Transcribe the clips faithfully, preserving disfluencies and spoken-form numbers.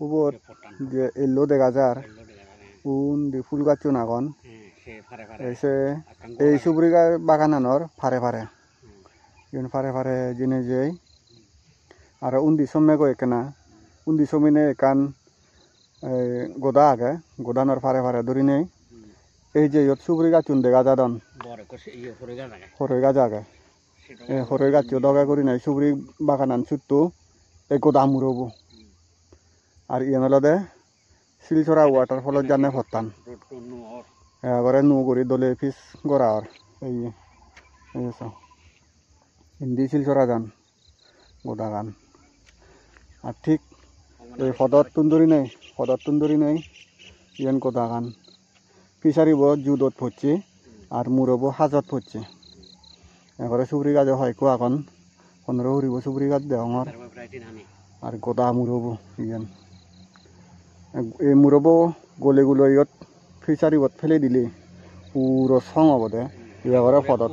Ubot je ello dega jar, undi phul gacchun agon. Ei se, ei suguri ga-, bagananor pare pare. Iyen pare pare jeinei jei. Aro undi sommego ekkena, undi somine ekkan, eh, goda age, godanor pare pare durinei. Ei je iyot suguri gacchun dega jadon. Bor ekko se-, iye horoi gaj age. Horoi gaj age. Ei horoi gaccho doge gurinei suguri baganan sutto ei goda murobo. Ar iyen olode Silchora waterfall-ot janney pottan. Ekkore nuo guri dole pitch gora or. Ei, ei so. Indi Silchora jan godagan. Ar thik ei podottun durinei, podottun durinei iyen godagan. Fishery-bo judot pocche, ar murobo hajot pocche. Ekkore suguri gajo hoyekko agon, pondro huribo suguri gaj degongor. Ar goda murobo iyen. Ei murobo gole gule iyot fishery-bot pele dile puro song obode. Iye ekkore podot.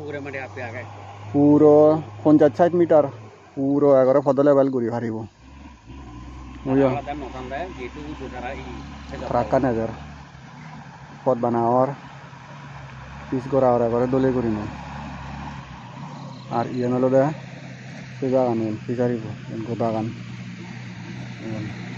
Puro ponjaj sait meter puro ekkore podo level guri paribo. Bujo. Truck-an ejer. Pot bana or. Pitch gora or ekkore dole gurinei. Ar iyen olode se jagani, fishery-bo, iyen godagan. Iyen.